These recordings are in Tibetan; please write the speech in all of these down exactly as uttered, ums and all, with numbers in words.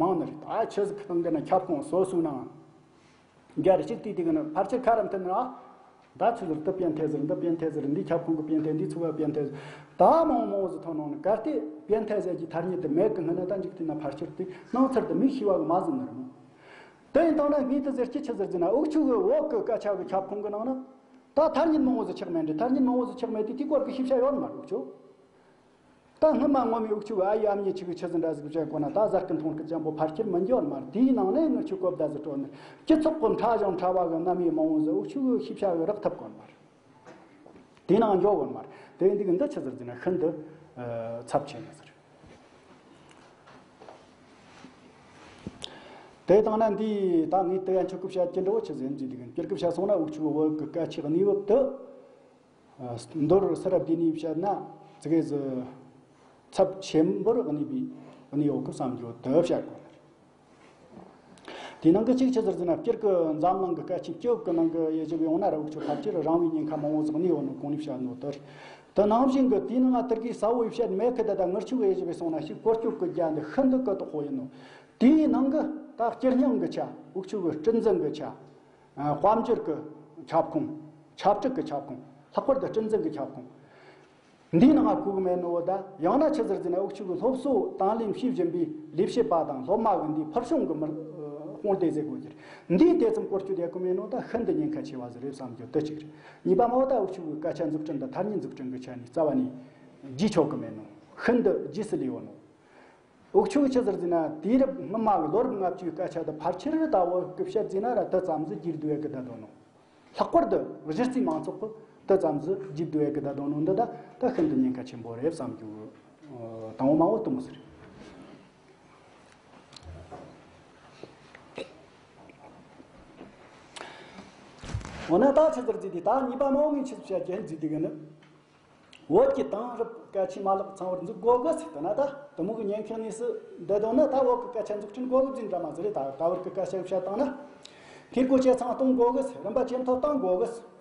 མང་ནི་རེད། ད་ཆི་ཟིག་གི་སྟེང་གི་ན་ཁྱབ་ཁོངས་སོ་སོའི་ནང་རྒྱ་རི་གཅིག་དེའི་དེ་གི་ན་ཕལ་ཆེར་ཁ་ར་མཐུན་ནི་ར། ད་ཆི་ཟིག་དེ་པེན་ཐེ་ཟེར། འདི་པེན་ཐེ་ཟེར། འདི་ཁྱབ་ཁོངས་གི་པེན་ཐེ། འདི་ཚུགས་པ་པེན་ཐེ་ཟེར། ད་མང་མང་ཟིག་ཐོན་ནང་ནི་གལ་ཏེ་པེན་ཐེ་ཟེར་གྱི་ཐ་སྙད་དེ་མེད་གི་སྔོན་ན། ད་འཇིག་རྟེན་ན་ཕལ་ཆེར་དེ་སྣང་ཚུལ་དེ་མི་ཤེས་པ་གི་མ་ཟིན་ནི་རེད་མོ། དེ་ཡིན་དང་ན་ངས་དེ་ཟེར་གྱི་ཆི་ཟིག་ཟེར་ན། འུ་ཆོ་གི་བོད་གི་སྐད་ཆ་གི་ཁྱབ་ཁོངས་གི་ནང་ན་ད་ཐ་སྙད་མང་བོ་ཟིག་ཆགས་མེད་འདྲ། ཐ་སྙད་མང་བོ་ཟིག་ཆགས་མེད་དེ་དེའི་སྐོར་གི་ཤེས་བྱ་ཡོད་མ་རེད་འུ་ཆོ། ད་སྔོན་མ་ངོ་མའི་འུ་ཆོ་གི་ཨ་ཡེ་ཨ་མྱེས་ཆོ་གིས་ཆི་ཟིག་འདྲ་ཟིག་བཤད་གོ་ན། ད་གཟའ་སྐར་མཐོང་གི་ཅན་པོ་ཕལ་ཆེར་མི་འགྱུར་མ་རེད། དེའི་ནང་ནས་ངི་ཆོ་གོ་བརྡ་ཟིག་སྤྲོད་ནི། སྤྱི་ཚོགས་གི་ཕྲ་ཞིང་ཕྲ་བ་གི་རྣམ་དབྱེ་མང་བོ་ཟིག་འུ་ཆོ་གི་ཤེས་བྱ་གི་རག་ཐུབ་གོ་ནི་མ་རེད། དེའི་ནང་འཇོག་གོ་ནི་མ་རེད། དེ་ཡིན་དུས་འདི་ཆི་ཟིག་ཟེར་ན་ཤིན་ཏུ་ཨ་ཚབས་ཆེ་ནི་ཟིག་རེད། དེ་དང་ན་འདི་ད་ངས་དེ་ཡན་ཆོད་གི་བཤད་ཀྱི་འདྲ་བོ་ཆི་ཟིག་ཡིན་ཟེར་དུས། སྤྱིར་གི་བཤད་སོང་ན་འུ་ཆོ་གི་བོད་གི་སྐད་ཆའི་གནས་བབ་དེ། མདོར་སི་ར་བསྡུས་ནས་བཤད་ན་ཙི་གེ་ཟིག་ཚབས་ཆེན་པོར་གནས་པའི་གནས་བབ་ཀྱི་བསམ་རྒྱུ་དེ་བཤད་དགོས། དེའི་ནང་གི་གཅིག་ཆི་ཟིག་ཟེར་ན། སྤྱིར་གི་འཛམ་གླིང་གི་སྐད་ཆའི་སྤྱི་ཡོངས་ཀྱི་ནང་གི་དབྱེ་ཞིབ་ཡོང་ན་ར། འུ་ཆོ་ཕལ་ཆེར་རིང་བའི་ཉེན་ཁ་མང་བོ་ཟིག་གནས་ཡོད་ནོ་གོང་ནས་བཤད་ནོ་དེ་རེད། དེ་ནང་བཞིན་གི་དེའི་ནང་ང་དེ་གི་གསལ་བོ་བཤད་མེད་གི། ད་ད་ངི་ཆོ་གི་དབྱེ་ཞིབ་སོང་ན་ཞིག་བཀོལ་སྤྱོད་གི་རྒྱ་འདི་ཤིན་ཏུ་གི་དོག་པོ་ཡིན་ནོ། དེའི་ནང་གི་ད་སྤྱིར་སྙིང་གི་ཆ། འུ་ཆོ་གི་སྲིད་འཛིན་གི་ཆ། ཨ། དཔལ་འབྱོར་གྱི་ཁྱབ་ཁོངས། ཆབ་སྲིད་ཀྱི་ཁྱབ་ཁོངས། ལྷག་པར་དུ་སྲིད་འཛིན་གྱི་ཁྱབ་ཁོངས་འདིའི་ནང་ང་བཀོད་གི་མེད་ནོ། ད་ཡང་ན་ཆི་ཟིག་ཟེར་ན། འུ་ཆོ་གི་སློབ་གསོ་དང་ལེན་བྱེད་བཞིན་པའི་ལས་བྱེད་པ་དང་སློབ་མ་གི་འདིའི་ཕུལ་བྱུང་གི་མི་དཔུང་སྡེ་ཟེར་དགོས་ཀྱི་རེད། འདིའི་དེ་ཙམ་བཀོལ་སྤྱོད་ཡེད་གི་མེད་ནོ་ད་ཤིན་ཏུ་ཉེན་ཁ་ཆེ་བ་ཟིག་རེད་བསམ་རྒྱུ་དེ་གཅིག་རེད། གཉིས་པ་མ་བོ་ད་འུ་ཆོ་གི་སྐད་ཆ་འཛུགས་སྐྲུན་དང་ཐ་སྙད་འཛུགས་སྐྲུན་གི་ཆ་ནས་རྩ་བ་ནས་བརྗེད་ཆོག་གི་མེད་ནོ། ཤིན་ཏུ་རྗེས་སུ་ལུས་ཡོད་ནོ། འུ་ཆོ་གི་ཆི་ཟིག་ཟེར་ན། དུས་རབས་སྔོན་མ་གི་ལོ་རབས་ལྔ་བཅུའི་སྐད་ཆ་དེ་ཕལ་ཆེར་ད་བོད་གི་བཤད་ཟེར་ན་ར་དེ་ཙམ་ཟིག་བརྗེད་སྡོད་ཡེད་གི་བསྡད་དོ་ནོ། ལྷག་པར་དུ་གཞི་རྩའི་མང་ཚོགས་ཀྱིས་དེ་ཙམ་ཟིག་བརྗེད་སྡོད་ཡེད་གི་བསྡད་དོ་ནོ་འདི་ད་ད་ཤིན་ཏུ་ཉེན་ཁ་ཆེན་པོ་རེད་བསམ་རྒྱུ་དང་པོ་མ་བོ་དེ་མོ་ཟིག་རེད། འོ་ན་ད་ཆི་ཟིག་ཟེར་དུས། ད་གཉིས་པ་མ་བོ་ངས་ཆི་ཟིག་བཤད་རྒྱུ་ཡིན་ཟེར་དུས་གི་ནི། བོད་ཀྱི་དེང་རབས་སྐད་ཆའི་མ་ལག་ཚང་བར་འཛུགས་དགོས་གི་ཟེར། ད་ན་ད་དེ་མོ་གི་ཉེན་ཁའི་གནས་སུ་བསྡད་དོ་ན། ད་བོད་ཀྱི་སྐད་ཆ་འཛུགས་སྐྲུན་དགོས་གི་ཟེར་འདྲ་མ་ཟིག་རེད། ད་ད་བར་གྱི་སྐད་ཆ་བཤད་བཏང་ན། འཐུས་སྒོ་ཇེ་ཚང་གཏོང་དགོས་གི་ཟེར། རིམ་པ་ཇེ་མཐོ་གཏོང་དགོས་གི་ཟེར།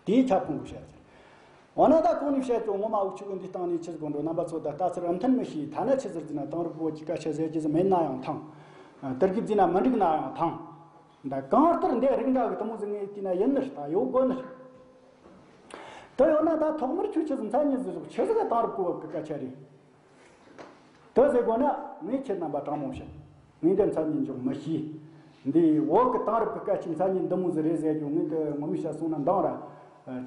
དེའི་ཁྱབ་ཁོངས་ཀྱི་བཤད་ཟེར། འོ་ན་ད་གོང་ནས་བཤད་ཀྱང་ངོ་མ་འུ་ཆོ་གི་འདི་སྟེང་ནས་ཆི་ཟིག་དགོས་འགྲོ། རྣམ་པ་ཚོ་ད་ལྟ་ཚུལ་ཨ་མཐུན་མི་ཤེས། ཐ་ན་ཆི་ཟིག་ཟེར་ན། དེང་རབས་བོད་ཀྱི་སྐད་ཆ་ཟེར་རྒྱུ་ཟིག་མེད་ན་ཡང་ཐང་། དེར་གི་བརྩིས་ན་མི་འགྲིག་ན་ཡང་ཐང་། ད་གང་ལྟར་འདི་རིགས་འདྲ་གི་དེ་མོ་ཟིག་ངས་བལྟས་ན་ཡིན་ནི་རེད། ད་ཡོད་དགོས་ནི་རེད། དེ་ཡོད་ན་ད་ཐོག་མར་ཁྱོད་ཆི་ཟིག་མཚན་ཉིད་ཟིག་བཞག་ཆི་ཟིག་ག་དེང་རབས་ཀྱི་བོད་ཀྱི་སྐད་ཆ་རེད། དེ་ཟེར་དགོས་ན་ངས་ཁྱེད་རྣམ་པ་དྲང་མོ་བཤད། ངས་འདི་མཚན་ཉིད་འཇོག་མི་ཤེས། འདི་བོད་ཀྱི་དེང་རབས་ཀྱི་སྐད་ཆའི་མཚན་ཉིད་འདི་མོ་ཟིག་རེད་ཟེར་རྒྱུ། ངས་འདི་ངོ་མས་བཤད་སོང་ན་འདང་ར་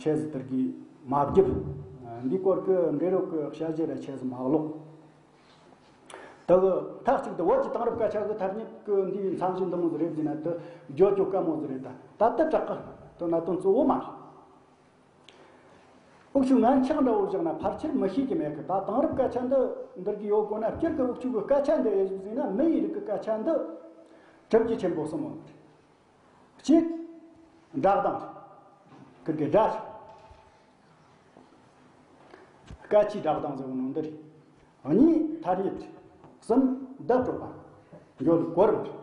ཆི་ཟིག་དེར་གི་མ་བརྒྱབ། འདིའི་སྐོར་གྱི་འབྲི་རོགས་ཀྱི་དཔྱད་གཞི་ར་ཆི་ཟིག་མ་ཀློག། དེ་གི་མཐའ་གཅིག་ཏུ་བོད་ཀྱི་དེང་རབས་སྐད་ཆ་གི་ཐ་སྙད་ཀྱི་འདིའི་མཚན་གཞི་འདི་མོ་ཟིག་རེད་ཟེར་ན་དེ་བརྗོད་རྒྱུ་དཀའ་མོ་ཟིག་རེད། ད་ད་ལྟ་དྲག་གི་དེ་གནད་དོན་གཙོ་བོ་མ་རེད། འུ་ཆོ་ངན་ཆགས་འདྲ་བོ་བཞག་ན་ཕལ་ཆེར་མི་ཤེས་ཀྱི་མེད་གི། ད་དེང་རབས་སྐད་ཆ་འདི་འདིར་གི་ཡོད་དགོས་ན། སྤྱིར་གི་འུ་ཆོ་གི་སྐད་ཆ་འདི་དབྱེ་ཞིབ་ཟིན་ན། མིའི་རིགས་ཀྱི་སྐད་ཆ་འདི་གྲུབ་ཀྱི་ཆེན་པོ་གསུམ་ཡོད་རེད། གཅིག་སྒྲ་གདངས་རེད། ཁིར་གི་སྒྲ་རེད། སྐད་ཆའི་སྒྲ་གདངས་ཟེར་བ་ནང་འདི་རེད། གཉིས་ཐ་སྙད་རེད། གསུམ་བརྡ་སྤྲོད་པ། འགྲོ་ལུགས་གོ་རིམ་རེད།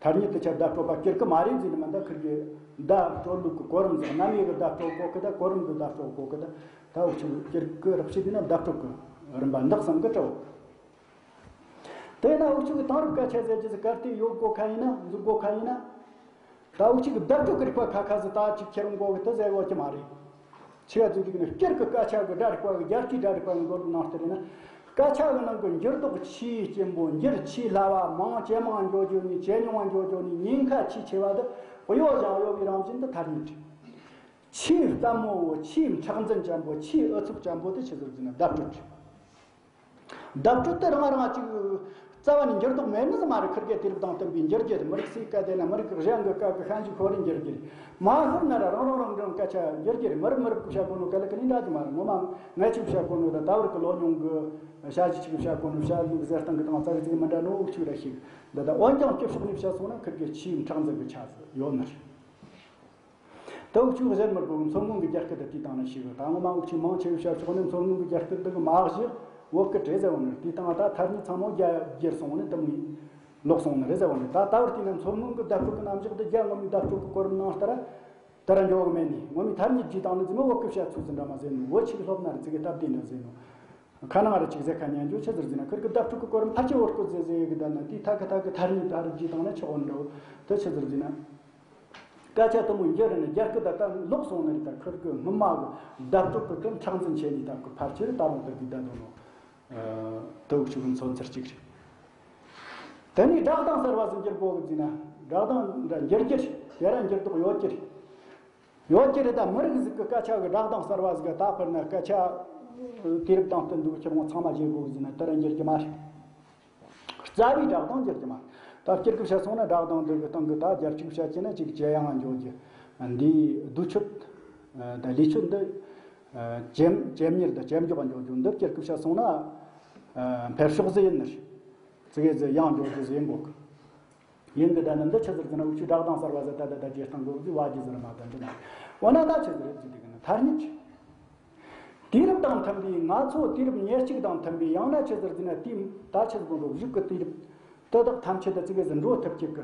ཐ་སྙད་དེ་ཆ་བརྡ་སྤྲོད་པ་སྤྱིར་གི་མ་རེད་ཟེར་ནི་མིན། ད་ཁིར་གི་བརྡ་སྤྲོད་ལུགས་ཀྱི་གོ་རིམ་ཟེར། རྣམ་དབྱེ་གི་བརྡ་སྤྲོད་གོ་གི། ད་གོ་རིམ་གི་བརྡ་སྤྲོད་གོ་གི། ད་ད་འུ་ཆོ་སྤྱིར་གི་རགས་བཤད་ཡིན་ན་བརྡ་སྤྲོད་གི་རིམ་པ་འདི་གསུམ་གི་གྲས། དེས་ན་འུ་ཆོ་གི་དེང་རབས་སྐད་ཆ་ཟེར་རྒྱུ་ཟིག་གལ་ཏེ་ཡོད་དགོས་ཁ་ཡིན་ན། འཛུགས་དགོས་ཁ་ཡིན་ན། ད་འུ་ཆོ་གི་བརྡ་སྤྲོད་ཀྱི་རིག་པ་ཁ་ཁ་ཟིག་ད་ཅིག་ཁྱེར་འོང་དགོས་གི་དེ་ཟེར་ཡོད་ཀྱི་མ་རེད། ཆི་ཡ་ཟེར་དུས་ནི་སྤྱིར་གི་སྐད་ཆ་གི་སྒྲ་རིག་པ་གི་རྒྱལ་སྤྱིའི་སྒྲ་རིག་པ་གི་འགྲོ་ལུགས་ནང་ལྟར་ཡིན་ན། སྐད་ཆ་གི་ནང་གི་འགྱུར་ལྡོག་ཆེས་ཆེན་པོ། འགྱུར་ཆེས་སླ་བ། མང་ཇེ་མང་འགྱོ་རྒྱུ་ནས་ཇེ་ཉུང་བ་འགྱོ་རྒྱུ་ནས། ཉེན་ཁ་ཆེས་ཆེ་བ་དེ་གཡོ་ཞིང་གཡོ་བའི་རང་བཞིན་དེ་ཐ་སྙད་རེད། ཆེས་ལྟད་མོ་བོ། ཆེས་མཁྲེགས་འཛིན་ཅན་པོ། ཆེས་ཨུ་ཚུགས་ཅན་པོ་དེ་ཆི་ཟིག་ཟེར་ན་བརྡ་སྤྲོད་རེད། བརྡ་སྤྲོད་དེ་རང་རང་ཅིག་རྩ་བ་ནས་འགྱུར་ལྡོག་མེད་ནི་ཟིག་མ་རེད། ཁིར་གེ་དུས་རབས་དང་བསྟུན་པའི་འགྱུར་རྒྱུ་རེད། མི་རིགས་སུའི་སྐད་བདེ་ན་མི་རིགས་གཞན་གྱི་སྐད་གི་ཤན་ཞུགས་ཤོར་རེ་འགྱུར་རྒྱུ་རེད། མ་ཤོར་ན་ར་རང་རང་རང་རང་སྐད་ཆ་འགྱུར་རྒྱུ་རེད། མི་རབས་མི་རབས་ཀྱིས་བཤད་གོ་ནོ་ག་ལ་ག་ལས་འདྲ་གི་མ་རེད། ངོ་མ་ངས་ཅིག་བཤད་གོ་ནོ་དང་ད་བར་གི་ལོ་ཉུང་གི་བཤད་གཞི་ཅིག་བཤད་གོ་ནོ། བཤད་ལུགས་ཟེར་སྟངས་གི་སྟངས་རྩ་བའི་ཅིག་མི་འདྲ་ནོ་འུ་ཆོས་ར་ཤེས་གི། འདི་ད་འོན་ཀྱང་སྤྱི་ཕྱོགས་ནས་བཤད་སོང་ན་ཁིར་གེ་ཆེས་མཁྲེགས་འཛིན་གི་ཆ་ཟིག་ཡོད་ནི་རེད། ད་འུ་ཆོས་གཞིར་མི་དགོས་མཚོ་སྔོན་གྱི་རྒྱ་སྐད་དེ་དུས་དང་ནི་ཤེས་གི། ད་ངོ་མ་འུ་ཆོས་མང་ཆེ་བའི་བཤད་ཕྱོགས་ནི་མཚོ་སྔོན་གྱི་རྒྱ་སྐད་འདི་གི་མ་གཞི་བོད་སྐད་རེད་ཟེར་བ་ནི། དུས་དང་ད་ཐ་སྙད་ཚང་མ་རྒྱ་བསྒྱུར་སོང་ནི་དེ་མོ་ལོག་སོང་ནི་རེད་ཟེར་བ་ནི། ད་ད་བར་དུས་ན་མཚོ་སྔོན་གྱི་བརྡ་སྤྲོད་ཀྱི་རྣམ་གཞག་འདི་རྒྱ་ངོ་མའི་བརྡ་སྤྲོད་ཀྱི་གོ་རིམ་ནང་ལྟར་དེ་ར་འགྱོ་གི་མེད་ནི། ངོ་མའི་ཐ་སྙད་ཀྱི་དང་ནི་ཙི་མོ་བོད་སྐད་བཤད་ཚུལ་ཟིག་འདྲ་མ་ཟེར་ནི། བོད་ཆིག་སློབ་ན་ར་ཙི་གེ་སྟབས་བདེ་འདྲ་ཟེར་ནི། ཁ་ནང་ར་ཅིག་ཟེར་ཁ་ཉན་རྒྱུ་ཆི་ཟེར་ཟེར་ན། ཁིར་གི་བརྡ་སྤྲོད་གི་གོ་རིམ་ཕལ་ཆེར་བོར་གོ་ཟེར་ཟེར་གི་བསྡད་ན། དེའི་ཐད་ཀི་ཐད་ཀི་ཐ་སྙད་ད་རུབ་རྒྱུ་བཏང་ན་ཆོག་འགྲོ། དེ་ཆི་ཟེར་ཟེར་ན། སྐད་ཆ་དེ་མོ་འགྱུར་ནས་རྒྱ་སྐད་ད་ད་ལོག་སོང་ནི་རེད། ད་ཁིར་གི་སྔོན་མ་གི་བརྡ་སྤྲོད་གི་དེ་མཁྲེགས་འཛིན་བྱས་ནས་ད་གི་ཕལ་ཆེར་ད་རུང་དེ་གི་བསྡད་འདུག་ནོ། དེ་འུ་ཆོ་གི་མཚོན་ཚུལ་གཅིག་རེད། དེ་ནས་སྒྲ་གདངས་གསར་བ་ཟིག་འགྱུར་དགོས་གི་ཟེར་ན། སྒྲ་གདངས་འདྲ་འགྱུར་རྒྱུ་རེད། དེ་ར་འགྱུར་ལྡོག་ཡོད་རྒྱུ་རེད། ཡོད་རྒྱུ་རེད། ད་མི་རིགས་ཟིག་གི་སྐད་ཆ་གི་སྒྲ་གདངས་གསར་བ་ཟིག་ག་ད་དཔེར་ན་སྐད་ཆ་དུས་རབས་དང་བསྟུན་འདུག་ཁྱེད་རང་ཚང་མ་བརྗེ་དགོས་གི་ཟེར་ན། དེ་ར་འགྱུར་རྒྱུ་མ་རེད། རྩ་བའི་སྒྲ་གདངས་འགྱུར་གྱི་མ་རེད། ད་སྤྱིར་གི་བཤད་སོང་ན་སྒྲ་གདངས་འདི་གི་སྟེང་གི་ད་རྒྱ་ཆིག་བཤད་ཀྱི་ན་ཅིག་ཇེ་ཡང་འགྱོ་རྒྱུ། འདིའི་བསྡུས་ཆོད་ད་ལུས་ཆོད་འདི་ཇེ་ཇེ་མྱུར་དང་ཇེ་མགྱོགས་འགྱོ་རྒྱུ། འདི་སྤྱིར་གི་བཤད་སོང་ན་འཕེལ་ཕྱོགས་ཟིག་ཡིན་ནི་རེད། ཙི་གེ་ཟིག་ཡང་འགྱོ་རྒྱུ་ཟིག་ཡིན་དགོས་གི། ཡིན་གི། ད་ནི་འདི་ཆི་ཟེར་ཟེར་ན། འུ་ཆོས་སྒྲ་གདངས་གསར་བ་ཟེར་ད་ད་ད་ཇེ་སྟེང་འགྲོ་གི་ཟིག་བ་རྒྱུ་ཟེར་མ་ད་འདི་ན། འོ་ན་ད་ཆི་ཟེར་རེད་ཟེར་དུས་གི་ན་ཐ་སྙད་ཀྱི། དུས་རབས་དང་མཐུན་པའི། ང་ཚོ་དུས་རབས་ཉེར་གཅིག་དང་མཐུན་པའི། ཡང་ན་ཆི་ཟེར་ཟེར་ན་དེའི་ད་ཆི་ཟེར་དགོས་འགྲོ། གཞུག་གི་དུས་རབས་དེ་དག་ཐམས་ཅད་དུ་ཙི་གེ་ཟིག་འགྲོ་ཐུབ་རྒྱུ་གི་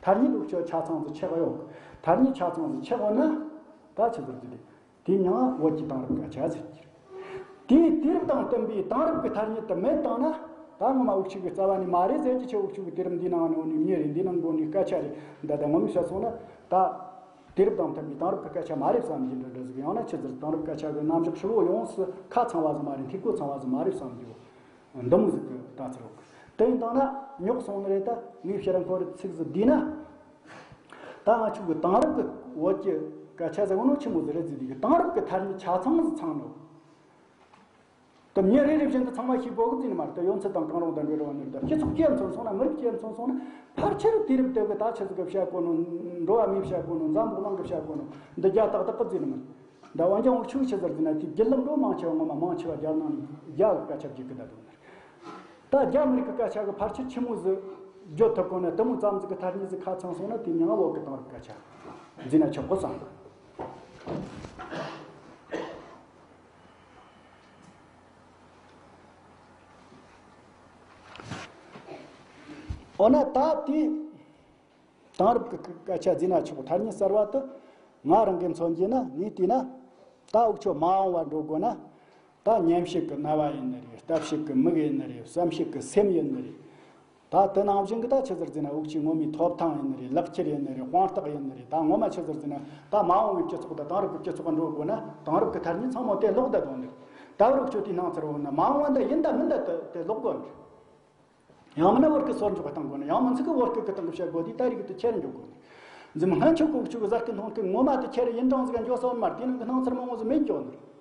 ཐ་སྙད་འུ་ཆོ་ཆ་ཚང་ཟིག་ཆགས་ཡོད་གི། ཐ་སྙད་ཆ་ཚང་ཟིག་ཆགས་ཡོད་ན་ད་ཆི་ཟེར་ཟེར་དུས། དེའི་མིང་ལ་བོད་ཀྱི་དེང་རབས་སྐད་ཆ་ཟེར་གྱི་རེད། དེའི་དུས་རབས་དང་བསྟུན་པའི་དེང་རབས་ཀྱི་ཐ་སྙད་དེ་མེད་བཏང་ན། ད་ངོ་མ་འུ་ཆོ་གི་རྩ་བ་ནས་མ་རེད་ཟེར་གྱི། ཆེ་འུ་ཆོ་གི་དུས་རབས་འདིའི་ནང་ནས་འོ་ནི་མྱི་རེད། འདིའི་ནང་གི་འོ་ནི་སྐད་ཆ་རེད། འདི་ད་ངོ་མས་བཤད་སོང་ན་ད་དུས་རབས་དང་མཐུན་པའི་དེང་རབས་ཀྱི་སྐད་ཆ་མ་རེད་བསམ་གྱི་འདྲ་འདྲ་ཟིག་ཡང་ན་ཆི་ཟེར། དེང་རབས་སྐད་ཆ་གི་རྣམ་གཞག་ཧྲིལ་བོ་ཡོངས་སུ་ཁ་ཚང་བ་ཟིག་མ་རེད། འཐུས་སྒོ་ཚང་བ་ཟིག་མ་རེད་བསམ་གྱི་འདི་མོ་ཟིག་གི་ལྟ་ཚུལ་ཡོད་གི། དེ་ཡིན་བཏང་ན་རྙོག་སོང་ནི་རེད། ད་ངས་ཕྱིར་ར་ཁོ་རེ་ཚིག་ཟིག་བསྡུས་ན། ད་ང་ཆོ་གི་དེང་རབས་ཀྱི་བོད་ཀྱི་སྐད་ཆ་ཟེར་གོ་ནོ་ཆི་མོ་ཟིག་རེད་ཟེར་དུས་གི། དེང་རབས་ཀྱི་ཐ་སྙད་ཆ་ཚང་ཟིག་ཚང་ནོ། ད་མྱི་རེ་རེ་བཞིན་དུ་ཚང་མ་ཤེས་དགོས་གི་ཟེར་ནི་མ་རེད། ད་ཡོན་ཚད་དང་གང་རུང་དང་འབྲེལ་བ་ནི་རེད། ད་སྤྱི་ཚོགས་ཀྱི་མཚོན་སོང་ན། མི་རིགས་ཀྱི་མཚོན་སོང་ན། ཕལ་ཆེར་དུས་རབས་དེ་གི་ད་ཆི་ཟིག་གི་བཤད་གོ་ནོ། འགྲོ་བ་མིས་བཤད་གོ་ནོ། འཛམ་བུ་གླིང་གི་བཤད་གོ་ནོ་འདི་རྒྱ་ཏག་ཏག་གི་ཟེར་ནི་མ་རེད། ད་འོན་ཀྱང་འུ་ཆོས་ཆི་ཟེར་ཟེར་ན། དེའི་བརྒྱུད་ལམ་འགྲོ་མང་ཆེ་བ། ངོ་མ་མང་ཆེ་བ་རྒྱ་ནང་ནས་རྒྱ་གི་སྐད་ཆ་བརྒྱུད་གི་ད་དུང་ནི། ད་རྒྱ་མི་རིགས་ཀྱི་སྐད་ཆ་གི་ཕལ་ཆེར་ཆི་མོ་ཟིག་བརྗོད་ཐུབ་གོ་ན། དེ་མོ་ཙམ་ཟིག་གི་ཐ་སྙད་ཟིག་ཁ་ཚང་སོང་ན། དེའི་མིང་ང་བོད་ཀྱི་དེང་རབས་སྐད་ཆ་ཟེར་ན་ཆོག་གོ་བསམ་གི། འོ་ན་ད་དེ་དེང་རབས་ཀྱི་སྐད་ཆ་ཟེར་ན་ཆོག་གི་ཐ་སྙད་གསར་བ་དེ། ང་རང་གིས་མཚོན་རྒྱུ་ན། ངས་བལྟས་ན་ད་འུ་ཆོ་མ་འོངས་པ་འགྲོ་དགོས་ན། ད་ཉམས་ཞིབ་ཀྱི་རྣ་བ་ཡིན་ནི་རེད། ལྟ་ཞིབ་ཀྱི་མིག་ཡིན་ནི་རེད། བསམ་ཤེས་ཀྱི་སེམས་ཡིན་ནི་རེད། ད་དེ་ནང་བཞིན་གྱི་ད་ཆི་ཟེར་ཟེར་ན། འུ་ཆོའི་ངོ་མའི་ཐོབ་ཐང་ཡིན་ནི་རེད། ལག་ཁྱེར་ཡིན་ནི་རེད། དཔང་རྟགས་ཡིན་ནི་རེད། ད་ངོ་མ་ཆི་ཟེར་ཟེར་ན། ད་མ་འོངས་པའི་སྤྱི་ཚོགས་དང་དེང་རབས་ཀྱི་སྤྱི་ཚོགས་འགྲོ་དགོས་ན། དེང་རབས་ཀྱི་ཐ་སྙད་ཚང་མ་དེ་ལོག་བསྡད་དགོས་ནི་རེད། ད་བར་འུ་ཆོ་དེའི་སྣང་ཚུལ་འོང་ན། མ་འོངས་པ་འདི་ཡིན་ད་མིན་ད་དེ་དེ་ལོག་དགོས་ནི་རེད། ཡང་མིན་ན་བོད་སྐད་སོར་འཇོག་གཏང་དགོས་ན། ཡང་མིན་ཚིག་གི་བོད་སྐད་གི་སྟེང་གི་བཤད་དགོས་དུས། ད་རིགས་དེ་ཁྱེར་འཇོག་དགོས་ནི། འཛིན་སྔན་ཆད་ཀྱི་འུ་ཆོ་གི་བཟའ་སྐད་འཐུང་སྐད་ངོ་མ་དེ་ཁྱེར་ཡུན་ཀྲང་ཟིག་ག་འགྱོ་ས་ཡོད་མ་རེད། དེའི་ནང་གི་སྣང་ཚུལ་མང་བོ་ཟིག་མེད་འགྱོ་ནི་རེད།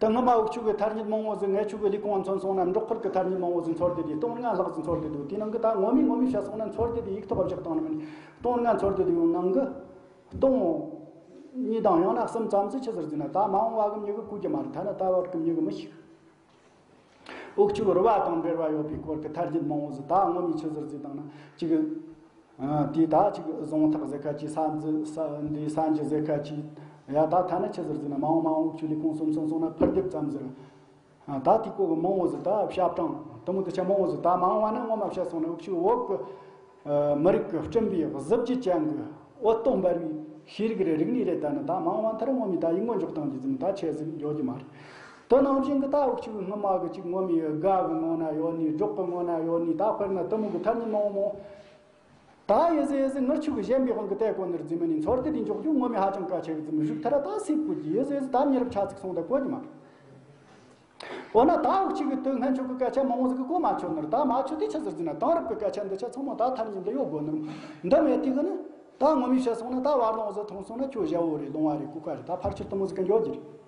ད་སྔོན་མ་འུ་ཆོ་གི་ཐ་སྙད་མང་བོ་ཟིག་ངེད་ཆོ་གི་ལས་ཁུངས་མཚོན་སོང་ན། འབྲོག་ཁུལ་གྱི་ཐ་སྙད་མང་བོ་ཟིག་འཚོལ་བསྡད་དུས་སྟོང་ལྔ་ལྷག་ཟིག་འཚོལ་བསྡད་འདུག་དེའི་ནང་གི་ད་ངོ་མའི་ངོ་མའི་བཤད་སོང་ན། འཚོལ་བསྡད་དུས་ཡིག་ཐོག་བཞག་བཏང་ནི་མིན། སྟོང་ལྔ་འཚོལ་བསྡད་དུས་ནང་གི་སྟོང་གཉིས་དང་ཡང་ན་གསུམ་ཙམ་ཟིག་ཆི་ཟེར་ཟེར་ན། ད་མ་འོངས་པ་གི་མྱི་གིས་གོ་རྒྱུ་མ་རེད། ཐ་ན་ད་བར་གི་མྱི་གིས་མི་ཤེས། འུ་ཆོ་རུ་བ་དང་འབྲེལ་བ་ཡོད་པའི་སྐོར་གྱི་ཐ་སྙད་མང་བོ་ཟིག་ད་ངོ་མའི་ཆི་ཟེར་ཟེར་བཏང་ན་ཅིག་ཨ། དེ་ད་ཅིག་གཟེངས་རྟགས་ཟེར་ཁ་ཅིག་ས་འཛིན་ས་འདི་ས་འཇུ་ཟེར་ཁ་ཅིག་ཡ། ད་ཐ་ན་ཆི་ཟེར་ཟེར་ན། མ་འོངས་མ་འོངས་འུ་ཆོའི་ལས་ཁུངས་སོ་སོ་སོང་ན་ཕུར་དེབ་ཙམ་ཟིག་ཨ། ད་དེའི་སྐོར་གྱི་མང་བོ་ཟིག་ད་བཤད་སྟངས་དེ་མོ་དེ་ཆ་མང་བོ་ཟིག་ད་མ་འོངས་པ་ན་ངོ་མ་བཤད་སོང་ན། འུ་ཆོའི་བོད་ཀྱི་ཨ་མི་རིགས་ཀྱི་སྤྲིན་པའི་གཟི་བརྗིད་ཅན་གྱི་འོད་སྟོང་འབར་བའི་ཤེས་རིག་རེད། རིག་གནས་རེད། ད་ནི་ད་མ་འོངས་པ་མཐར་ངོ་མའི་ད་ཡིག་ངོ་འཇོག་སྟངས་ཀྱི་ཟིན་ད་ཆེ་ཟིག་འགྱོ་རྒྱུ་མ་རེད། དེ་ནང་བཞིན་གྱི་ད་འུ་ཆོའི་སྔོན་མ་གི་ཅིག་ངོ་མའི་སྒ་གི་ངོ་ན་ཡོད་ནི། སྒྲོག་གི་ངོ་ན་ཡོད་ནི། ད་དཔེར་ན་དེ་མོ་གི་ཐ་སྙད་མང་བོ་མང་བོ། ད་ཡི་ཟེ་ཡི་ཟེ་ངར་ཆུ་གི་གཞན་པའི་དབང་གིས་བལྟས་གོ་ནི་རེད་ཟེར་མི་ནི། འཚོལ་བསྡད་དེ་འཇོག་རྒྱུ་ངོ་མས་ཧ་ཅང་གལ་ཆེ་གི་ཟེར་མི་ཞུགས་ཐལ་ར། ད་སེ་བཀོད་ཀྱི་ཡི་ཟེ་ཡི་ཟེ་ད་མྱི་རབས་ཆ་ཚིག་སོང་ད་གོ་རྒྱུ་མ་རེད། འོ་ན་ད་འུ་ཅག་གི་དུས་སྔ་ཆོ་གི་སྐད་ཆ་མང་བོ་ཟིག་གིས་གོ་མ་ཆོད་ནི་རེད། ད་མ་ཆོད་དེ་ཆི་ཟེར་ཟེར་ན། དེང་རབས་གི་སྐད་ཆ་འདི་ཆ་ཚང་མ་ད་ཐ་སྙད་འདི་ཡོད་དགོས་ནི་རེད། འདི་མེད་དུས་གི་ནི་ད་ངོ་མས་བཤད་སོང་ན། ད་བར་ལོང་ཟིག་མཐོང་སོང་ན་ཁྱོད་ཞ་བོ་རེད། ལོང་བ་རེད། ལྐུགས་པ་རེད། ད་ཕལ་ཆེར་དེ་མོ་ཟིག་གི་འགྱོ་རྒྱུ་རེད།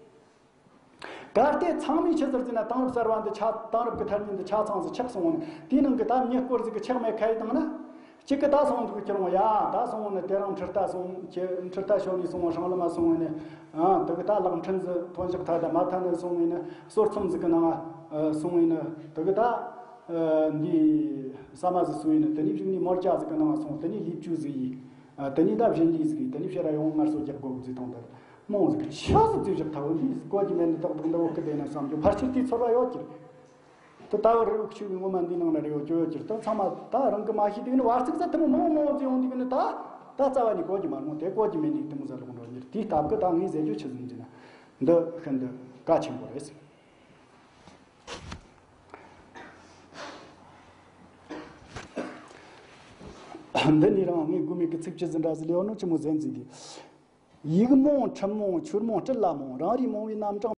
གལ་ཏེ་ཚང་མས་ཆི་ཟེར་ཟེར་ན། དེང་རབས་གསར་བ་འདི་ཆ་དེང་རབས་ཀྱི་ཐ་སྙད་འདི་ཆ་ཚང་ཟིག་ཆགས་སོང་ནི། དེའི་ནང་གི་ད་མྱི་སྐོར་ཟིག་གིས་ཆགས་མེད་ཁ་ཡིག་བཏང་ན། གཅིག་གིས་ད་སོང་འདུག་ཁྱེར་འོང་ཡ། ད་སོང་ནི་དེ་རིང་འཕྲུལ་རྟ་སོང་ཁྱེ་འཕྲུལ་རྟ་ཞོན་ནས་སོང་། སྲང་ལམ་མ་སོང་ནི། ཨ། དེ་གི་ད་གློག་འཕྲིན་ཟིག་ཐོན་བཞག་ཐལ། ད་མ་ཐ་ནི་སོང་ནི་སོར་ཚོམ་ཟིག་གི་ནང་ང་སོང་ནི། དེ་གི་ད་འདི་ཟ་མ་ཟིག་ཟོས་ནི། དེ་ནས་གཞུག་ནས་མོར་ཅ་ཟིག་གི་ནང་ང་སོང་། དེ་ནས་ལུས་ཆུ་ཟིག་ཡིས། ཨ། དེ་ནས་ད་བཞིན་ལུས་ཟིག་ཡིས། དེ་ནས་ཕྱིར་ར་ཡོང་ངལ་གསོ་རྒྱག་དགོས་གི་ཟེར་བཏང་། ད་མང་ཟིག་ཆི་ཟིག་བཟོས་བཞག་ཐལ། འདི་གོ་རྒྱུ་མེད་ནི་ཏག་ཏག་འདི་བོད་སྐད་བསྡད་ན་བསམ་རྒྱུ། ཕལ་ཆེར་དེའི་ཚོར་བ་ཡོད་ཀྱི་རེད། དེ་ད་བར་འུ་ཆོ་གི་ངོ་མ་འདི་ནང་ན་རེ་བོ་ཅོ་ཡོད་ཀྱི་རེད། ད་ཚང་མ་ད་རང་གིས་མ་ཤེས་དུས་ནི་བར་ཚིག་ཟ་དེ་མོ་མང་མང་ཟིག་ཡོང་དུས་ནི་ད་ད་རྩ་བ་ནས་གོ་རྒྱུ་མ་རུང་། དེ་གོ་རྒྱུ་མེད་ནི་དེ་མོ་ཟ་ལོག་འགྲོ་ནི་རེད། དེའི་སྟབས་ཀྱིས་ད་ངས་ཟེར་རྒྱུ་ཆི་ཟིག་ཟེར་ན། འདི་ཤིན་ཏུ་གལ་ཆེན་པོ་རེད། འདི་ནི་རང་ངས་དགོས་མེད་ཀྱི་ཚིག་ཅི་ཟིན་འདྲ་ཟིན་ལེའོ་ནོ་ཅི་མོ་ཟན་ཟིན་དེ། ཡིག་རྨོངས་ཁྲིམས་རྨོངས་ཆོས་རྨོངས་སྤྲུལ་ལ་རྨོངས། རང་རིག་རྨོངས་པའི་རྣམ་གྲངས།